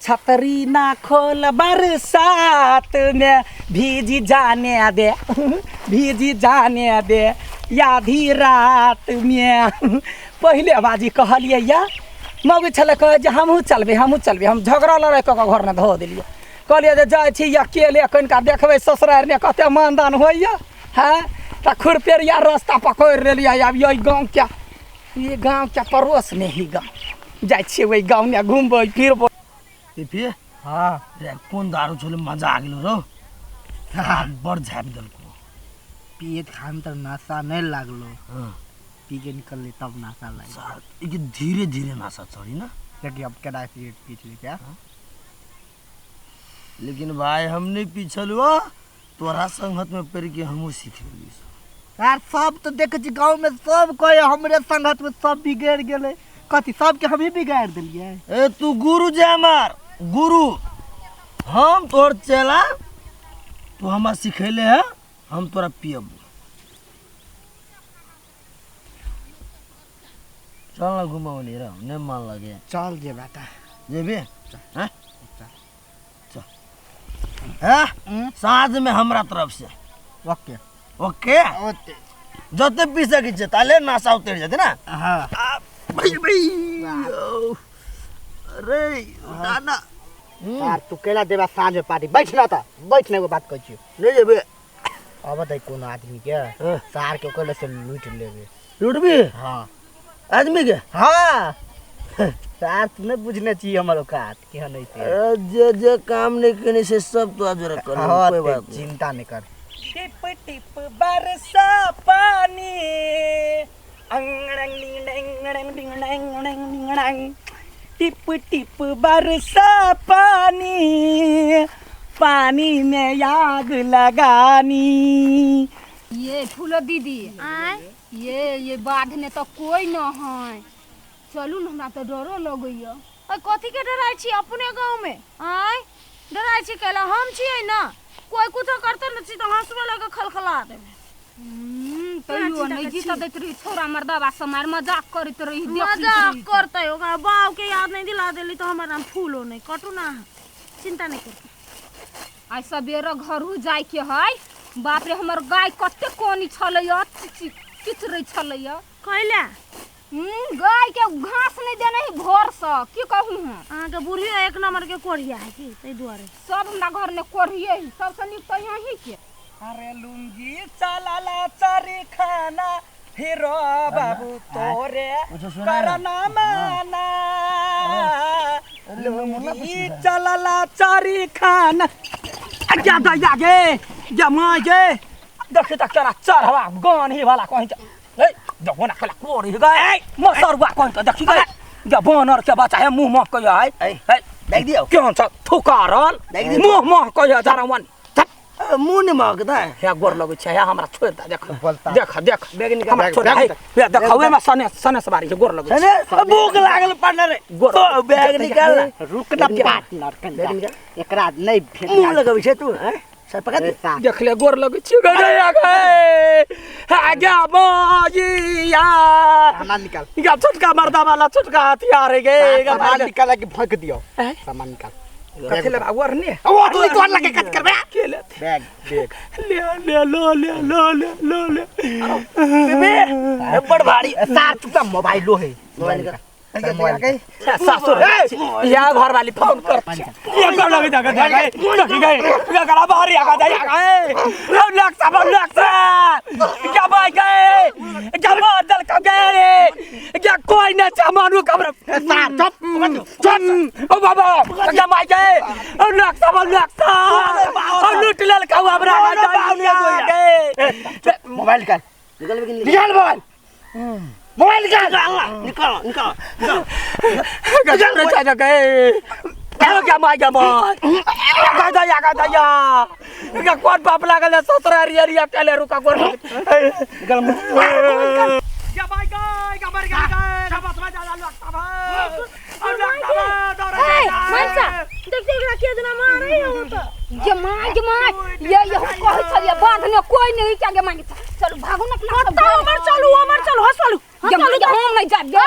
छतरी ना खोल बरसात में भीजी जाने दे, भीजी जाने दे आधी रात में। पहिले बाजी कहलियै या मौगी छलै, कहै जे हमहूँ चलबै, हमहूँ चलबै। हम झगड़ा लड़ाइ कऽ कऽ घरमे धऽ देलियै। कहलियै जे जाइ छी अकेले, कनिका देखबै ससुरारिमे कते मानदान होइए। हँ तऽ खुरपेरिया रास्ता पकड़ि लेलियै। आब एहि गाँवके, ई गाँवके पड़ोसमे ही गाँव जाइ छियै, ओहि गाँवमे घुमबै फिरबै। पीपी। हाँ। रे कोन दारू छलै, मजा आ गेलो रौ, बड़ झापि देलको। पियत खान तऽ नशा नहि लागलो। हाँ। पी के निकलली तब नशा लागि। सार ई धीरे धीरे नशा चढ़ी ना। देखिए अब केना सिगरेट पी छलै क्या। लेकिन भाई हम नहीं पीछलुआ, तोरा संगत में पड़ के हमहूँ सीख लेली। यार सब तो देखे छी गाँव में सब कहे हमरे संगत में सब बिगड़ गेलै, कथी सबके हमही बिगाड़ देलियै। ए तू गुरु जे हमार गुरु, हम तोहर चेला, तू हमरा सिखैले है, हम तोरा पियब। चल ना घुमाओ नहीं रहा, नहीं मन लगे। चल जे बेटा। जेबे? हैं? चल। हैं? साँझ में हमरा तरफ से। ओके। ओके? ओके। जते पी सकै छै ताले नशा उतर जेतै ना। हाँ। आ, भाई, भाई। अरे, उठाना। यार तू केला देबा साँझ में पार्टी, बैठ ना त, बैठ ना एगो बात कहै छियौ। नहीं जेबे। अब दै कोनो आदमी के। हाँ। सार के ओकरे से लूट लेबे। लूटबी? हाँ। आदमी के? हाँ। सार तू नहीं बुझने छी हमर औकात केहन है। अरे जे जे काम नहीं केने से सब तो आज कर। हाँ, कोई बात नहीं। चिंता नहीं कर। टिप टिप बरसा पानी, अंगड़ंग डिंगड़ंग डिंगड़ंग डिंगड़ंग, टिप टिप बरसा पानी, पानी में आग लगानी। ये फूलो दीदी। आय। ये बाढ़ ने तो कोई न है, चलू न, हमरा तो डरो लगैया। ओए कथी के डराइ छी अपने गाँव में? आय डराइ छी कैला, हम छियै ना, कोई कुछो करते न छी तऽ हंसुआ लऽ के खलखला देबै। तैयो नहीं जीत दैत रही छोरा मर्दबा समार, मजाक करैत रही, देखैत मजाक रही। करतै, ओकरा बाप के याद नहीं दिला देली तऽ हमर नाम फूलो नहीं कटू ना, चिंता नहीं करू। आइ सबेरे घरू जाय के है। बाप रे हमर गाय कते कोनी छलैया, चिचरै छलैया। कैला? गाय के घास नहीं देने ही भोर से, की कहू हम। अहाँके बुढ़ियो एक नंबर के कोढ़िया है की, ताहि दुआरे सब हमरा घर में कोढ़िए ही, सबसे नीक तऽ यहीं के। अरे लुंगी चलाला चरी खाना, फिरो बाबू तोरे कुछो सुना ना। करना माना। लुंगी चलाला चरी खाना। क्या दैया गे, या माँ गे, देखी तऽ केना चढ़वा गान ही वाला कहीं ए देखो ना केला कोरी गए मसरुआ कहीं तऽ देखी गए या बानर के बच्चा है, मुँह मह कहिया है। ए, ए, देख दियौ। केहन छ थुकारल देख दियौ। मुँह मह कहिया जरा मन। मुँह नहीं महकता है। हे गोर लगै छै, हे हमरा छोड़ि दे, देख। बोलता। देख, देख। बैग निकाल, हमरा बैग, छोड़ि दे, बैग हे, निकाल। हे, देख, ओहिमे सने, सने सवारी छै, गोर लगै छै। अरे, भूख लागल पार्टनर रे। गोर तो बैग निकाल ना। रुक ना बैग निकाल। पार्टनर, कनिका। बैग निकाल। एकरा नहीं भेट मुँह लगबै छै तू, हैं? सर पकड़ दे। ऐसा। देख ले, गोर लगै छै। गे, गे, गे। हे, गे, बाजिया। सामान निकाल। गे, छोटका मर्दा वाला छोटका हथियार है, गे, गे, सामान भागे। निकाल के फेंक दियो। हैं? सामान निकाल। कथी लेबा? ओढ़नी? ओढ़नी तोहर लगे कथी करबे? के लेते? Bag, bag. ले, ले, लो, ले, लो, ले, लो, ले। बेबे, ए, बड़ भारी। ए, सार, तू तो मोबाइलो है। मोबाइल निकाल। चल, मोबाइल निकाल। सासुर, या घर वाली फोन कर। ये कब लगे जाकर देख गए, देख गए, ये करा बाहर आ गया, गए। लो, लग सब, लग सब। क्या भाई गए? क्या बादल का गए? क्या कोई नहीं चाह मानू कब्र। सार, चुप, चुप। ओ बाबा, क्या भाई गए? ओ लग सब, लग सब। ओ लूट लेल का हमरा गए। मोबाइल निकाल। निकाल, निकाल। निकाल मोबाइल। मोबाइल निकाल। निकाल, निकाल, निकाल। गजब रे चाचा गए। क्या माय क्या माय। क्या दया, क्या दया। क्या कौन बाप लागल है ससुरा रिया रिया केले रुका गोर। निकाल। क्या माय गए, क्या मर गए, क्या बस में जा लोग सब। अब लोग सब दौड़ ए, मनसा, देख, देख, एकरा के जना मारै हो त। गे माय, गे माय, ये हम कहै छलियै बाध ने कोई नहीं क्या गे माय। चलू भागू ना अपना सब कतौ घर। अमर चलू, अमर चलू, हस चलू। हम नहीं जाब गे।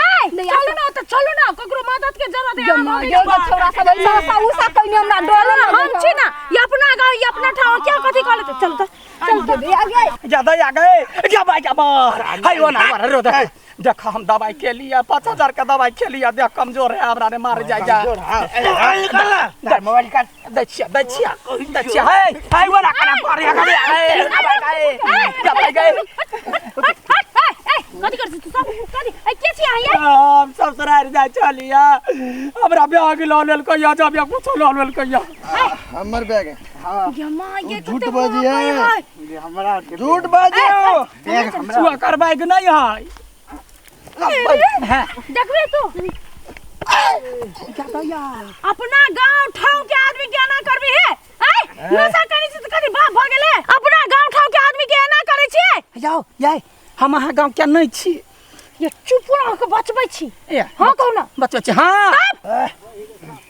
चलू ना त चलू ना, ककरो मदद के जरूरत है। हम ये छोरा सब ऐसा उसा कइने हमरा डर ना, हम छी ना, ये अपना गांव ये अपना ठाव क्या कथि कहले। चल त चल त आ गए ज्यादा आ गए जा भाई जा मार हाय ओ ना मार रो देख देख हम दवाई के लिया 5000 का दवाई के लिया देख कमजोर है हमरा ने मार जाय जा निकाल मोबाइल निकाल दछिया दछिया दछिया हे हाय ओ ना कना पर या गए गए जा भाई गए। कथि कर छी तू सब कथि ए के छी अहाँ? हम सब सरार जाय चलिया हमरा बैग ल लेल कहिया जब या कुछ ल लेल कहिया हमर बैग है। हां ये मां ये झूठ बाजी है हमरा झूठ बाजी हो बैग हमरा कर बैग नहीं है देखबे तू अपना गांव ठाव के आदमी के एना करबी हे? आय नशा करै छी त कथि बाप भ गेले? अपना गांव ठाव के आदमी के एना करै छी? जाओ याय हम अहाँ गांव के नहीं छी। ये चुप रह के बचबै छी। हां कहू ना बचबै छी। हां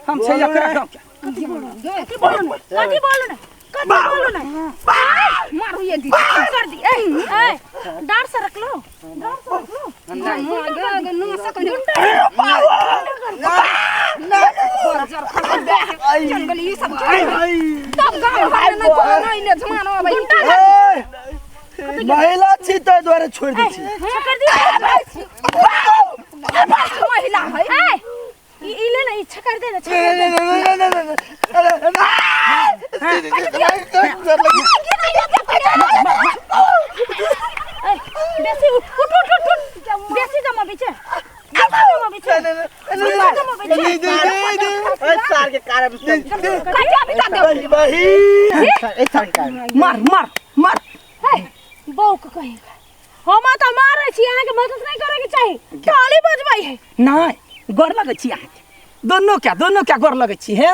हम छै एकरा गांव के। कथि बोलू कथि बोलू ना कथि बोलू ना कथि बोलू ना मारू ये दी कर दी। ए ए डार से रख लो, डार से रख लो। ना गे नो से कने ना चल गली ई सब तब गांव भाई न कोनो नहीं ने जमानो भाई महिला छी तै द्वारे छोड़ दै छी। कर दी महिला है। ए ई ले ना, इच्छा कर दे ना, छकर दे। बेसी उठ उठ उठ उठ बेसी जमा बीचे जमा बीचे जमा बीचे ए सार के कारण काटा बिता दे बही ए सार के कारण मार मार मार। हे बौ के कही हम त मारै छी, अहाँ के मदद नहीं करे के चाही। ताली बजबै है नहीं गोर लगै छी अहाँके दोनों क्या गोर लगै छी हे?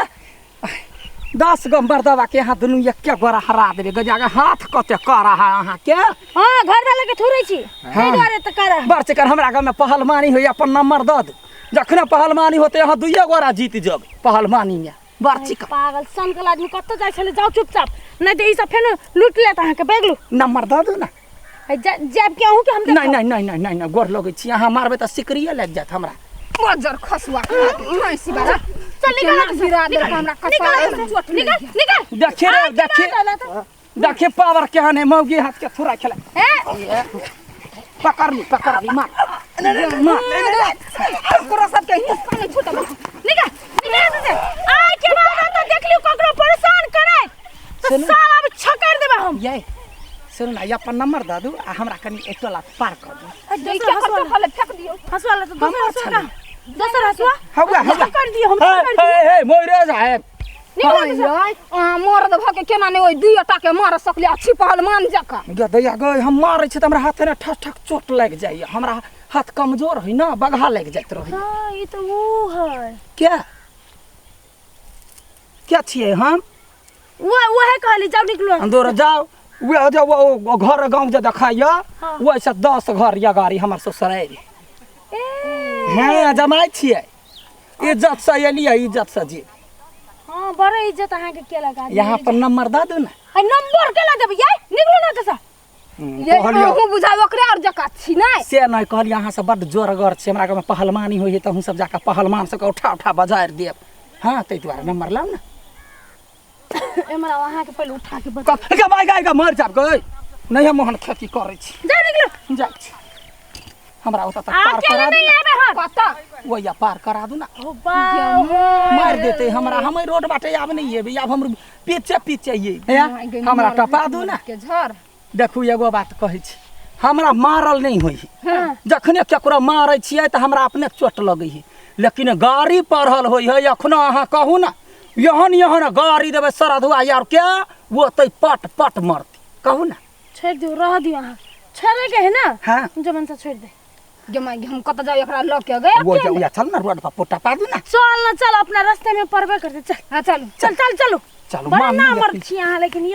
10 गो मर्दबा के यहाँ दुनू एके गोरा हरा देबै गजा हाथ कते करा है अहाँके। हां घर वाला के थोड़े छी एहि दुआरे त करा बड़ चकर हमरा गाँव में पहलवानी होइए अपन नंबर दऽ दू। जखने पहलवानी होते अहाँ दुइये गोरा जीत जेबै पहलवानी में। बड़ चिकर पागल सनकल आदमी कतऽ जाइ छलै, जाउ चुपचाप नहीं त ई सब फेन लूट लेत अहाँके। बैग लू नंबर दऽ दू ना। जायब के अहूँ के हम नहीं नहीं नहीं नहीं नहीं गोर लगै छी अहाँ मारबै तऽ सिकरिये लागि जायत हमरा। मजर खसुआ भैंसी वाला चल निकल गिरा दे हमरा कपार चोट निकल निकल। देखिए रे देखिए देखिए पावर केहन है मौगी हाथ के थोड़ा खेला। ए पकड़ ली मार मार तोरा सब के हिस्सा नहीं छूटल। निकल निकल से आइ के बाद त देख लियो ककरो परेशान करे तो साला अब छकर देबे हम। ये सुन ना अपन नंबर दऽ दू आ हमरा कनी एक टोला पार कर दू। दोसर हसुआ फेंक दियो। हसुआ ले तो दोसर हसुआ दोसर हसुआ हौवा हौवा कर दियो हम कर दियो। हे हे मोरे साहेब निकल अहाँ मरद भ के केना ने ओइ दुइटा के मार सकलियै अच्छी पहलवान जकाँ। गे दैया गै हम मारै छी त हमरा हाथ ने ठक ठक चोट लागि जाइए, हमरा हाथ कमजोर है ना बगहा लागि जाइत रहै। हां ई त ऊ है क्या क्या छियै हम? वो है कहली जाओ निकलो अंदर जाओ वे जो वो घर गांव जे देखाइए वैसे 10 घर या गाड़ी हमर ससुरारि हैं जमाइ छियै। इज्जत से एलियै इज्जत से जी। हां बड़ा इज्जत अहाँ के केलक आदमी। यहाँ पर नंबर दऽ दू ना। आ नंबर केला देबै ये निकलो ना तसा। ये अहूँ बुझाइ ओकरे और जकाँ छी नै से नहीं कहलियै अहाँ सब बड्ड जोरगर छी हमरा गाँवमे पहलवानी होइ है तऽ अहूँ सब जाकऽ पहलवान सबके उठा उठा बजारि देब। हाँ ताहि दुआरे नंबर लाउ ना। हमरा अहाँ के पहिले उठा के बता गे भाई गे मर जाब गै नहीं हम ओहन खेती करै छी। जा निकलो जाइ छी हमरा ओतऽ तक पार करा दू नहीं आबे हम कतऽ ओइया पार करा दू ना। ओ बाप मारि देतै हमरा हम रोड बाटे आब नहीं एबै आब हम पीछे पीछे अइयै हमरा टपा दू ना। के झर देखू एगो बात कहै छी हमरा मारल नहीं होइ है। जखने केकरो मारै छियै तऽ हमरा अपने चोट लगै है, लेकिन गाड़ी पढ़ल होइ है अखनो अहाँ कहू ना यहन यहन गाड़ी देबै सरधुआ यार के वो तै पट पट मरतै। कहू ना छोड़ दियो रह दियो अहाँ छोड़े के है ना। हां जमन से छोड़ दे गे माय हम कत जाउ एकरा ल के गए वो जाउ या चल ना रोड पर पोटा पा दू ना। चल ना चल अपना रास्ते में पड़बे करते चल। हां चल चल चल चलो चलो बड़ा ना मर छी अहाँ लेकिन